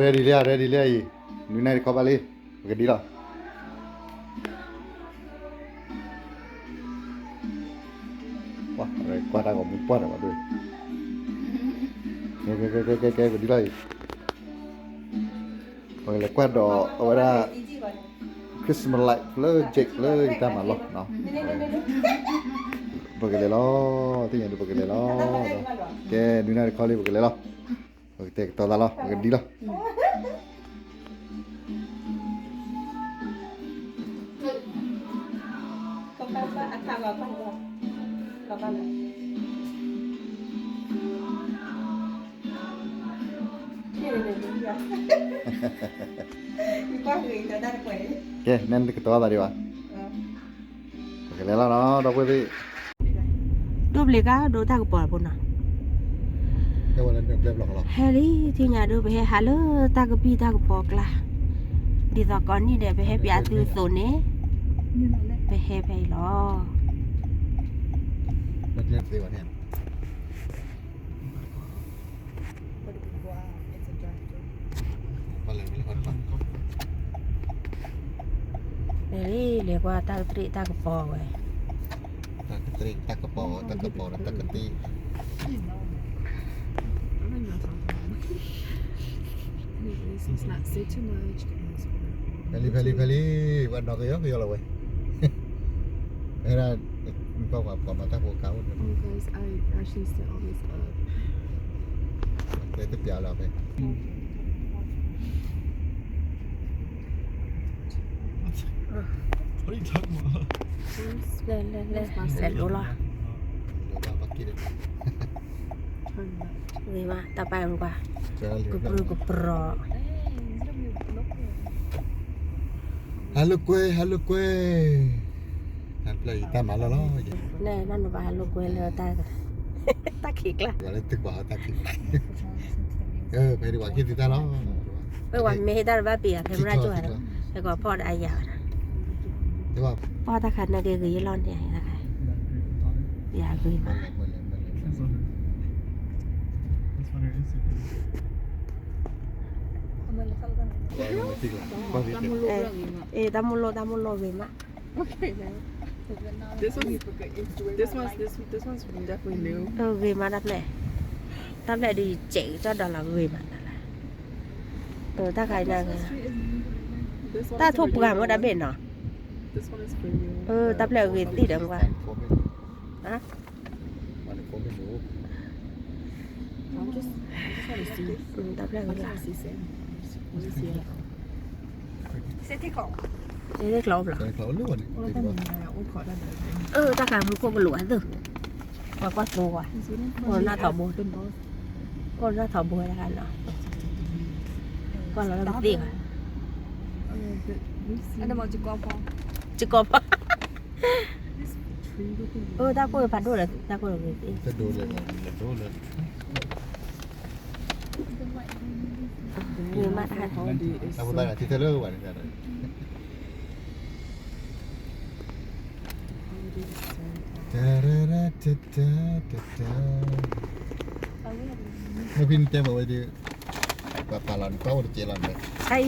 ready လံ ready လံအံၤ, နွံနၣ်ရံၣ်တခီဘၣ်လံ, ပကဒံလီၤ. ကွၢ်တၢ်ဂီၤမူပှၢ်ဒီးဘၣ်ဒိ, ကဲ ကဲ ကဲ ကဲ ပကဒံလီၤအံၤ, ပကလဲၤကွၢ်ဒီးအဝဲဒၣ် Christmas light လၢ Jake လၢယတၢ်မၤလီၢ်နီၤ, ပကလဲၤလီၤ, သ့ၣ်ညါဒုးပကလဲၤလီၤ, ကဲ နွံနၣ်ရံၣ်တခီလံ ပကလဲၤလီၤ, ပကတဲာ်ကတီၤသးလီၤ ပကဒံလီၤ. ကဲ နတကတီၤသးဒံးဘၣ်, ပကလဲၤလီၤနီၤ ဒီပုၢ်ဝဲၢ်သ့ၣ်, ဒိၣ်ဘျံးကါဒိတၢ်ကပီၤဖိနီၤ, ဟဲလံ ထံၣ်ညါဒိၣ် ပဟဲဟးလၢတၢ်ကပံၢ်တၢ်ကပီၤကျါ, ဒ်သိးကိးနံၣ်ဒဲး ပဟဲပၠးသုသိးန့ၣ်, ပဟဲဖဲအံၤလီၤ. လဲၤလံ လဲၤကွၢ်တၢ်ကတြံၣ်တၢ်ကပီၤဝဲ, တၢ်ကတြံၣ်တၢ်ကပီၤ တၢ်ကပီၤဒီးတၢ်ကတြံၣ်, ဖဲလံ ဖဲလံ ဖဲလံ, ဝဲနီၢ်ကယီကယီလီၤဝဲ, အဲဒၣ် ကွၢ်ပှၤမၤတၢ်ဖိကါအိၣ်, တဲတပျးလီၤဖဲ လဲၤလဲၤလဲၤ ဆဲးဒိလီၤ, ဂ့ၤမး တၢ်ပာ်မကွၢ်, ကပြုၢ်ကပြီၤ, ဟါလၢကွဲ ဟါလၢကွဲ, တၢ်ပျၢ်အံၤတၢ်မၤလီၢ်လီၤ, နဲၣ် နနီၢ်ဘၣ်ဟါလၢကွဲလၢ တၢ်ခံးကျါ, တၢ်ခံးကျါ, ဖဲဒံးဝဲခံသံတၢ်လီၤ, ဝဲမ့ၢ်ဟ့ၣ်တၢ်တဘၣ်ပံၤဧါ ဖဲမရၢ်ကၠိၣ်ဧါ, ဖဲကီးဖီၣ်ဒီးအယၤဘၣ်, ပှၤတၢ်ခါနာ်က့ဂ့ၤယလီၤန့ၣ်, ယၤဂ့ၤမး, တၢ်မိၢ်လိၣ် တၢ်မိၢ်လိၣ်ဂ့ၤမး, ဂ့ၤမးတၢ်ဖျဲၣ်, တၢ်ဖျဲၣ်ဒုးယစဲးကၠီဒီးလီၤဂ့ၤမး, တၢ်ခါအံၤ, တၢ်ထိၣ်ပှၢ်မ့ၢ်တၢ်ဘ့ၣ်နီၤ, တၢ်ဖျဲၣ်ဂ့ၤသံဒီးကွၢ်, တၢ်ဖျဲၣ်ဂ့ၤလီၤ, တၢ်ခါမူခိၣ်ကလိာ်အသး, ပှၤကွၢ်သိကွၢ်, အိၣ်နၢ်ထီဘိ, အိၣ်နၢ်ထီဘိတခါနီၤ, ကွၢ်လီၤလၢပသ့ၣ်ဘၣ်, စကီဖီ, တၢ်ခိၣ်ဖးဒိၣ်ဒီး တၢ်ခိၣ်ဂ့ၤသ့ၣ်, ဂ့ၤမးတခါ, တၢ် မ့ၢ်ဖဲနတဲဘၣ်ဝဲဒၣ်, ပှၤပာ်လီၤနကွၢ်အိၣ်တကဲလီၤန့ၣ်, အံၤ,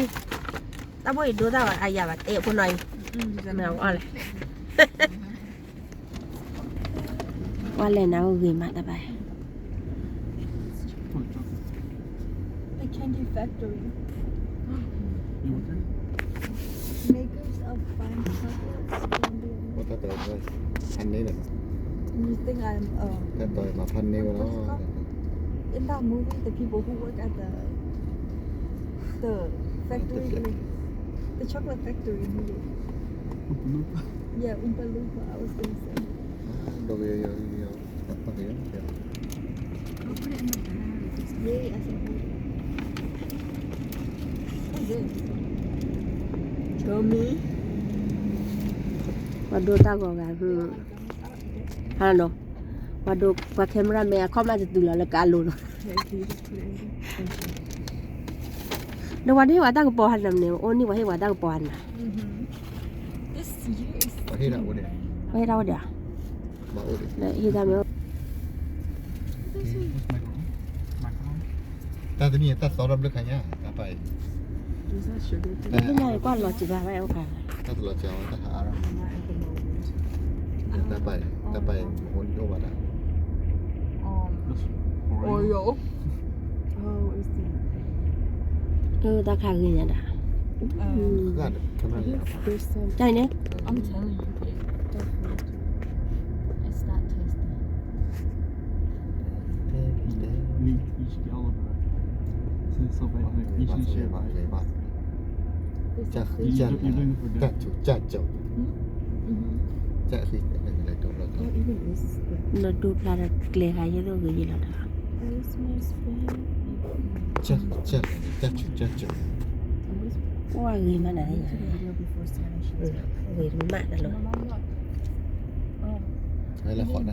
တၢ်ဘိအံၤဒိတၢ်ဘၣ်အယၤဘၣ် အဲၣ်ဖိနီၤအံၤ, မ့ၢ်အီၣ်လဲၣ်, ပှၤလဲၤနၤအိၣ်ဂ့ၤမးတဘၣ် The candy factory. Makers of fine chocolates. What are the, what, honey, no? You think I'm, uh, what is it called? In that movie, the people who work at the, the factory, like, the chocolate factory movie. Oompa Loompa. Yeah, Oompa Loompa, I was gonna say. Ah, don't be, yeah, yeah. Yay, I said, what is this? Gummy. ပှၤဒိတၢ်ဂီၤဂၤ, ဟါနီၤ, ပှၤဒိ ပှၤ camera man အခီၣ်မးတတုၤလီၤလၢကါလိၤလီၤ, ဒီးပှၤဒိဟ့ၣ်ဝဲတၢ်ကပီၤဟါနၤန့ၣ်, အိၣ်န့ၣ်ပှၤဟ့ၣ်ဝဲတၢ်ကပီၤဟါနၤ, ပှၤဟ့ၣ်တၢ်အိၣ်ဒံးဧါ, လၢဟံၣ်တၢ်မ့ၢ်အိၣ် တၢ်တနံၣ်တၢ်သီထီၣ်ဘျုးခါညါ တၢ်ပာ်အံၤ တၢ်လီၤစှၤဘၣ်အိၣ်ခါ တၢ်တလီၤစှၤဝဲ တၢ်ဟးအါထီၣ် တၢ်ပာ်အံၤ တၢ်ပာ်အံၤ မဟိန့ၣ်အိၣ်ဘၣ်ဒၣ် Oreo. တၢ်ခါဂ့ၤညါဒၣ် တၢ်အံၤန့ၣ် I'm telling you, babe. It's that tasty. You, you should get all of it. It's so bad. Like, you should share. နဒိဖျါဒီးကျဲခါယဲသိးဂ့ၤယလီၤတၢ် အိၣ်ဂ့ၤမးနၤ ဂ့ၤမးနၤလီၤ ဝဲလၢဃိးနၣ်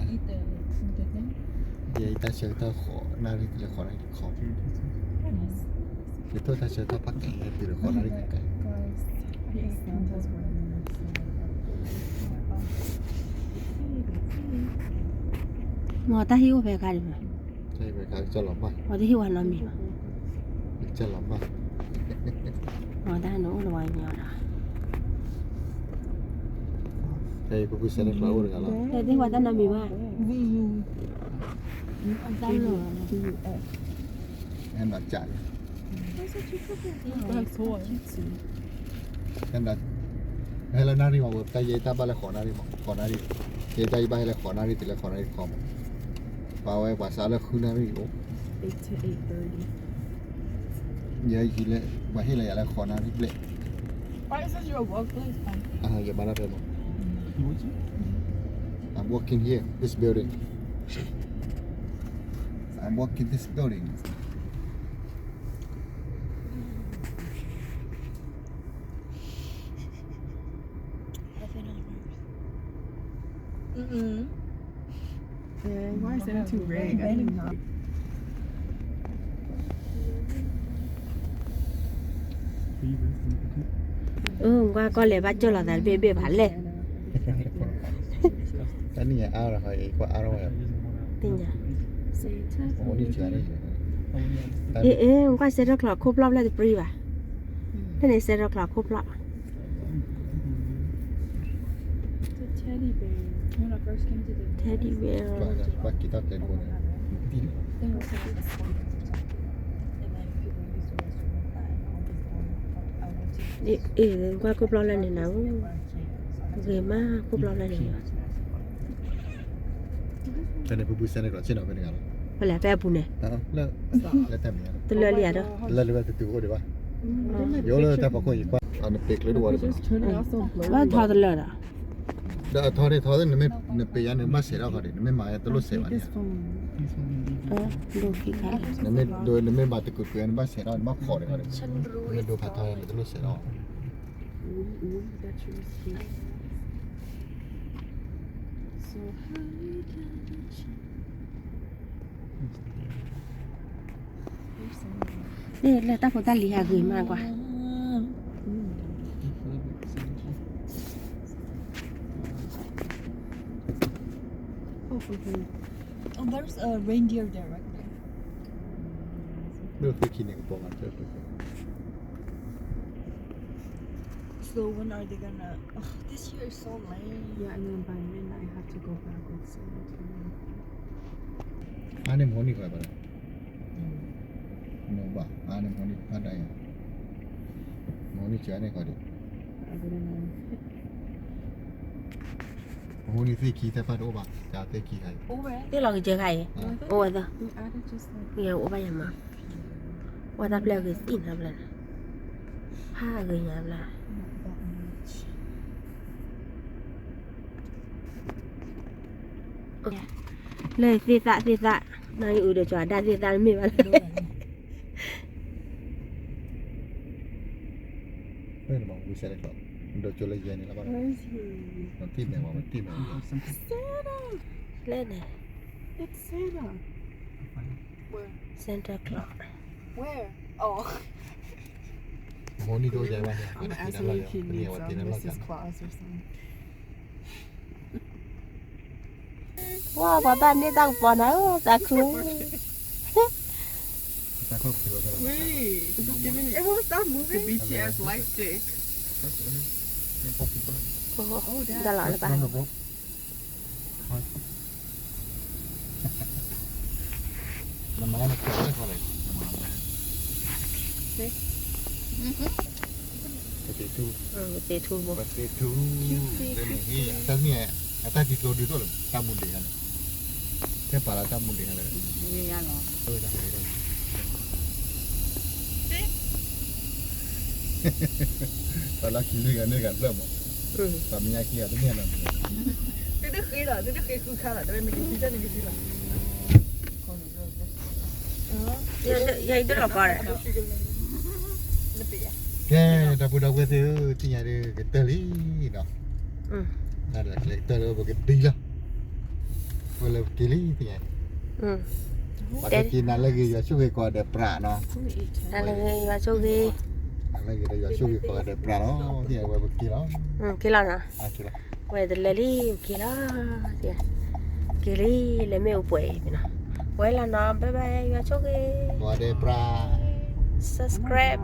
ရံၣ် ယတၢ်ဆၢကတီၢ်ဃိးနၣ်ရံၣ်တုၤလၢဃိးနၣ်ရံၣ်တခီ ယထိၣ်တၢ်ဆၢကတီၢ်ဖးကဲၤလၢတုၤလၢဃိးနၣ်ရံၣ်ကဲ မ်တၢ်ဟံၣ်အိၣ်ဖဲခါဒံးမး တၢ်ဟံၣ်အိၣ်ဖဲခါဒံးမး ကလီၤမး မ်တၢ်ဟံၣ်အိၣ်လၢဝဲညီဒီး ဖဲပူၤကွံာ်စဲးတကျိးအိၣ်တဂၤလီၤ တၢ်ဟံၣ်ဝဲတၢ်နီတမံၤဘၣ် တၢ်လီၤ ဟဲနီၤကၠးလံ ဟဲလၢနၣ်ရံၣ်မး ဝဲတၢ်ယဲတၢ်ဘၣ်လၢဃိးနၣ်ရံၣ်မး ဃိးနၣ်ရံၣ် ယဲတၢ်ယဘၣ်ဟဲလၢဃိးနၣ်ရံၣ်တုၤလၢဃိးနၣ်ရံၣ်တခီမး ပှၤဝဲပှၤစးလၢဃုနၣ်ရံၣ်အိၣ် ယဲယံၤလၢ ပှၤဟ့ၣ်လီၤယၤလၢဃိးနၣ်ရံၣ်ဘျဲၣ် ယဘၣ်ဒၣ်ဖဲမး I'm working here, this building. I'm working this building. Mm-mm. Why is that too red? I did not. အၢ ကွၢ်ကီၢ်လဲၤဘၣ်ကၠိၣ်လီၤသးတဘ့ၣ်ဘ့ၣ်ဘၣ်လဲၣ် တၢ်နံၣ်ညါအါထီၣ် ကွၢ်အါထီၣ်ဝဲ သ့ၣ်ညါ အ့ အ့ ကွၢ် Santa Claus ခိၣ်ဖျီၣ်ဖျဲၣ်တပြံဘၣ် ဖဲန့ၣ် Santa Claus ခိၣ်ဖျီၣ် Teddy bear. Teddy bear. ကွၢ်က့ၤထီၣ်တဲဒိန့ၣ် အ့ အ့ ကွၢ်ခိၣ်ဖျီၣ်လၢန့ၣ်နၤဧၢ ဂ့ၤမးခိၣ်ဖျီၣ်လၢန့ၣ် ဖဲန့ၣ် ပူၤပူၤ Santa Claus ဆ့ၣ်နီၤဖဲတဂၤလီၤ ဖဲလဲၣ် ဖဲအပူၤန့ၣ် လၢ လၢတၢ်မံၤ တလၢလံဧါဒီး တလၢလံ ဝဲတတုၤအိၣ်ဒံးဘၣ် ယအိၣ်လၢတၢ်ဖီခိၣ်အံၤ ကွၢ် အနပ့ၤကျၢၤတဝီဒံးဘၣ် ဘၣ်ထီတလၢဒီး ဒီးအထီန့ၣ်ထီ နမ့ၢ် နပ့ၤယါန့ၣ် ဘၣ်စဲးထီၣ်ခီဒံး နမ့ၢ်မၤတလိၣ်စဲးဘၣ်န့ၣ် နမ့ၢ်မၤတကိးကိး နဘၣ်စဲးထီၣ် နဘၣ်ခိးဒံးခီဒံး နမ့ၢ်ဒိဖးထီန့ၣ် တလိၣ်စဲးထီၣ် န့ၣ်လၢတၢ်ဖိတၢ်လံၤဟးဂ့ၤမးကွၢ် Hopefully. Oh, there's a reindeer there, right there. မ့ၢ်သ့ၣ်ခံန့ၣ်ကပီၤမး So when are they gonna? Ugh, this year is so lame. Yeah, and then by midnight I have to go back with someone to အါန့ၢ်မဟိနံၣ်ခွဲးဘၣ်ဒီး နိဘၣ် အါန့ၢ်မဟိနံၣ်ဖးဒိၣ်ယါ မဟိနံၣ်စၢၤန့ၣ်ခီဒံး မဟိနံၣ်သ့ၣ်ခံသ့ၣ်ဖးဒိၣ်အိၣ်ဘၣ် ကသ့ၣ်ခံခါအံၤ သ့ၣ်လီၤကစၢၢ်ခါအံၤ အိၣ်ဝဲသၢ အိၣ်ဘၣ်ယၤမး ဝဲတၢ်ဖျဲၣ်အဂ့ၤသ့ၣ်ညါဘျါ ဖးအဂ့ၤညါဘျါ လၢသ့ၣ်သၣ်သ့ၣ်သၣ် နီၢ်အံၤအုးဒီးကၠီၤအဒၣ်သ့ၣ်သၣ်မ့ၢ်ဘၣ်လၢ ဒီးကၠိလၢယဲန့ၣ်လီၤဘၣ် Where is he? တံၢ်မဲာ်ဝဲ တံၢ်မဲာ်ဝဲ Santa! လၢန့ၣ် It's Santa! Where? Santa Claus. Where? Oh. မဟိနံၣ်ဒိယါဘၣ်န့ၣ် I'm asking if he needs um, Missus Claus or something. ဝါ ပှၤဘၣ်န့ၢ်တၢ်ကပီၤနၤဧၢ သးခု. Wait, it was that movie? The B T S light stick. ဒၣ်လီၤလၢဘၣ်. ပသ့ၣ်ထူ, ပသ့ၣ်ထူ, တၢ်မ့ၢ် အတၢ်တံၤသိဒုးသိးလၢ တၢ်မူဒံးခါန့ၣ်, ထဲပာ်လၢတၢ်မူဒံးခါလၢ ပှၤလၢခံလွံၢ်ဂၤန့ၢ်ဂၤတဖျၢၣ်မး, ပှၤမဲာ်ညါခံဂၤတမ့ၢ်လီၤ. သုတဃ့လီၤ, သုတဃ့ဃုခါလီၤ, တဝဲမ့ၢ်ကသံတၢ်န့ၣ်ကသံလီၤ. ယအံၤတလီၤကီးဒီး, ကဲ ဒီပုၢ်ဒီဝဲၢ်သ့ၣ်ဧၢ, သ့ၣ်ညါဒုးကတၢၢ်လံနီၤ, တၢ်လၢကတၢၢ်လၢပကဒံလီၤ, ဝဲလၢပက့ၤလံသ့ၣ်ညါ, ပှၤတက့ၤနၤလၢဂ့ၤ ယွၤဆိၣ်ဂ့ၤကိးဂၤဒဲးပြးနီၤ, နၤလၢဂ့ၤ ယွၤဆိၣ်ဂ့ၤ, နၤလၢဂ့ၤဒီး ယွၤဆိၣ်ဂ့ၤကိးဂၤဒဲးပြးနီၤ, သ့ၣ်ညါဝဲပက့ၤလီၤ, က့ၤလီၤနီၤ, ဝဲတလဲၤလံ ပက့ၤလီၤ, က့ၤလံ လဲၤမ့ၢ်အိၣ်ပှဲၤအံၤနီၤ, ဝဲလီၤနီၤ, bye bye, ယွၤဆိၣ်ဂ့ၤ, ကိးဂၤဒဲးပြး, subscribe.